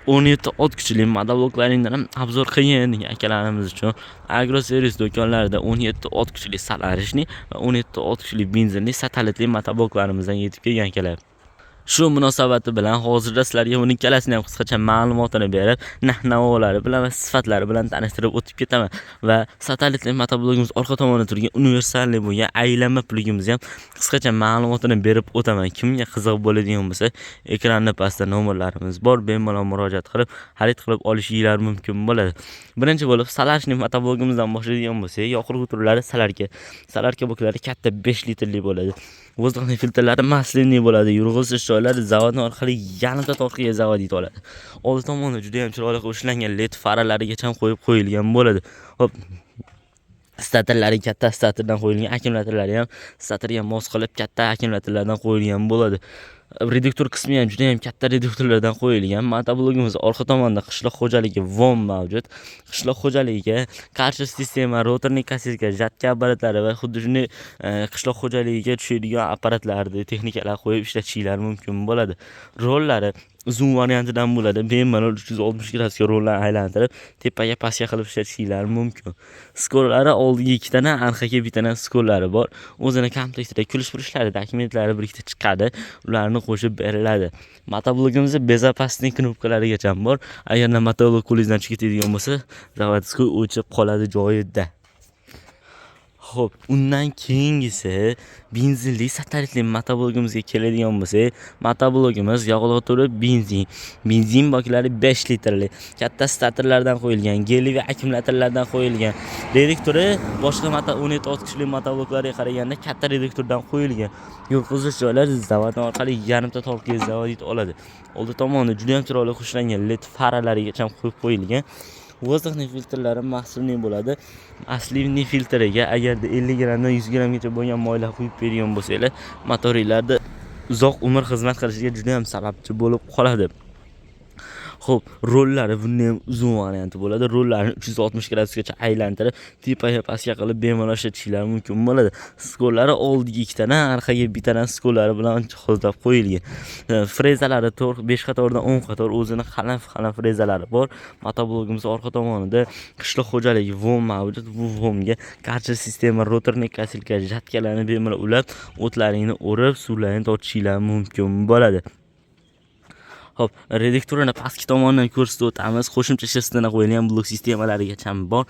17 ot kuchli motobloklaringdan ham обзор qilgin degan akalarimiz uchun Agro Servis do'konlarida 17 ot kuchli солярочный va 17 ot kuchli benzinli satellitli motoblokalarimizdan yetib kelgan, akalar. Shu munosabati bilan hozirda sizlarga uni ikkalasini ham qisqacha ma'lumotini berib, narx-navolari bilan va sifatlari bilan tanishtirib o'tib ketaman va satellitli motoblogimiz orqa tomonida turgan универсальный bo'lgan aylanma plugimizni ham qisqacha ma'lumotini berib o'taman. Kimga qiziq bo'ladigan bo'lsa, ekranda pastda nomerlarimiz bor, bemalol murojaat qilib, xarid qilib olishinglar mumkin bo'ladi. Birinchi bo'lib солярочный motoblogimizdan boshlaydigan bo'lsak, yoqilg'i turlari солярка. Солярка boklari katta 5 litrli bo'ladi. Воздухный filtrlari масляный bo'ladi. Yurg'izish joylari zavodni orqali yarimta torqiga zavod yetib oladi. Oldi tomonda juda ham chiroyli qilib ishlangan LED faralarigacha ham qo'yib qo'yilgan bo'ladi. Xo'p, statorlari katta statordan qo'yilgan, akkumulyatorlari ham statorga mos qilib katta akkumulyatorlardan qo'yilgan bo'ladi. Reduktor qismi ham juda ham katta reduktorlardan qo'yilgan. Motoblogimiz orqa tomonida qishloq xo'jaligi VOM mavjud. Qishloq xo'jaligiga karcher sistema, роторный косилка, жатка apparatlari va xuddi shunday qishloq xo'jaligiga tushadigan apparatlarni, texnikalar qo'yib ishlatishinglar mumkin bo'ladi. Rollari uzun variantidan bo'ladi. Bemalol 360 gradusga rollarni aylantirib, tepaga pastga qilib ishlatishinglar mumkin. Skorlari oldiga ikkitadan, orqaga bittadan skorlari bor. O'zini komplektida ключ burishlari, dokumentlari bir ikkita chiqadi. Ularni qo'shib beriladi. Motoblogimizda безопасный knopkalarigacha bor. Agarda motoblok qo'lingizdan tushib ketadigan bo'lsa, заводской o'chib qoladi joyida. Xo'p, undan keyingisi benzinli satellitli motoblogimizga keladigan bo'lsak, motoblogimiz yoqilg'i turi benzin. Benzin boklari 5 litrli, katta statorlardan qo'yilgan, гелевый akkumulyatorlardan qo'yilgan. Reduktori boshqa moto 17 ot kuchli motobloklarga qaraganda katta reduktordan qo'yilgan. Yurg'izish joylari zavod orqali yarimta torkiga zavod yetib oladi. Oldi tomoni juda ham chiroyli xushlangan LED faralarigacha ham qo'yib qo'yilgan. Воздухный filtrlari масляный bo'ladi. Масляный filtriga agarda 50 grammdan 100 grammgacha bo'lgan moylar quyib bergan bo'lsanglar, motoringlarda uzoq umr xizmat qilishiga juda ham sababchi bo'lib qoladi. Xo'p, rollari bunda ham uzun varianti bo'ladi. Rollarni 360 gradusgacha aylantirib, tepaga pastga qilib bemalol ishlatishinglar mumkin bo'ladi. Skorlari oldiga ikkitadan, orqaga bittadan skorlari bilan jihozlab qo'yilgan. Frezalari 4 5 qatordan 10 qator o'zini qalin qalin frezalari bor. Motoblogimiz orqa tomonida qishloq xo'jaligi VOM mavjud. Bu VOMga karcher sistema, роторный косилка, жатка larni bemalol ulab, o'tlaringni o'rib, suvlarni tortishinglar mumkin bo'ladi. Xo'p, reduktorini pastki tomonidan ko'rsatib o'tamiz. Qo'shimcha шестерня qo'yilgan blok sistemalarigacha bor.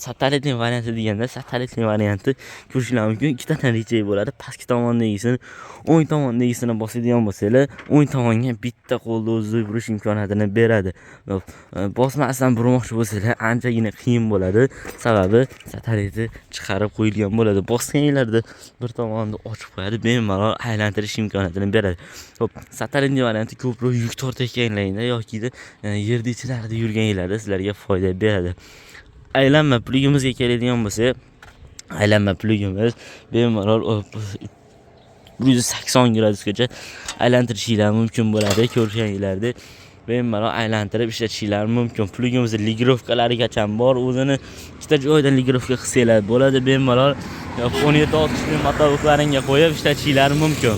Satellitli varianti deganda, satellitli varianti ko'rishinglar mumkin. Ikkita рычаг bo'ladi. Pastki tomondagisini, o'ng tomondagisini bosadigan bo'lsanglar, o'ng tomonga bitta qo'lda o'zida burish imkoniyatini beradi. Xo'p, bosmasdan burmoqchi bo'lsanglar, anchagina qiyin bo'ladi. Sababi satelliti chiqarib qo'yilgan bo'ladi. Bosganinglarda bir tomonni ochib qo'yadi, bemalol aylantirish imkoniyatini beradi. Xo'p, satellitli varianti ko'proq yuk tortayotganlaringda yokida yerda ichlarida yurganinglarda sizlarga foyda beradi. Aylanma plugimizga keladigan bo'lsak, aylanma plugimiz bemalol 180 gradusgacha aylantirishinglar mumkin bo'ladi. Ko'rganinglardek bemalol aylantirib ishlatishinglar mumkin. Plugimizni регулировка larigacha bor. O'zini ikkita joydan регулировка qilsanglar bo'ladi bemalol. 17 ot kuchli motobliklaringga qo'yib ishlatishinglar mumkin.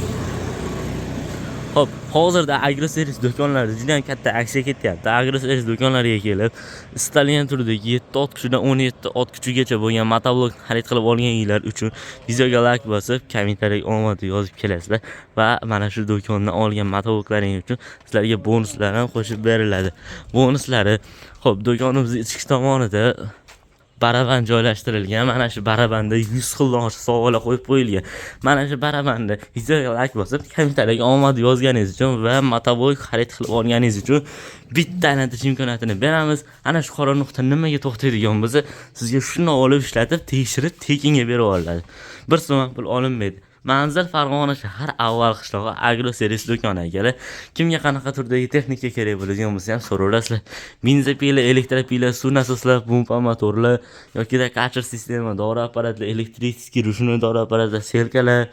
Xo'p, hozirda Agroservis do'konlarida juda ham katta aksiya ketyapti. Agroservis do'konlariga kelib, istalgan turdagi 7 ot kuchidan 17 ot kuchigacha bo'lgan motoblok xarid qilib olganinglar uchun videoga like bosib, kommentariyaga omad yozib kelasizlar va mana shu do'kondan olgan motobloklaring uchun sizlarga bonuslar ham qo'shib beriladi. Bonuslari, xo'p, do'konimizni ichki tomonida baraban joylashtirilgan. Mana shu barabanda 100 xildan oshiq sovg'alar qo'yib qo'yilgan. Mana shu barabanda videoga like bosib, kommentariyaga omad yozganingiz uchun va motoblok xarid qilib olganingiz uchun bitta aylantirish imkoniyatini beramiz. Ana shu qora nuqta nimaga to'xtaydigan bo'lsa, sizga shuni olib ishlatib, tekshirib, tekinga berib yuboriladi. Bir so'm ham pul olinmaydi. Manzil: Farg'ona shahar, Avval qishlog'i, Agro Servis do'koni, akalar. Kimga qanaqa turdagi texnika kerak bo'ladigan bo'lsa ham so'raverasizlar. Бензопила, электропила, suv nasoslar, pompa motorlar yokida karcher sistema, dori apparatlar, электрический ручной dori apparatlar, сеялка lar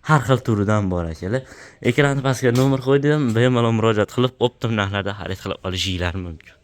har xil turidan bor, akalar. Ekran pastga nomer qo'ydim, bemalol murojaat qilib, оптом narxlarda xarid qilib olishinglar mumkin.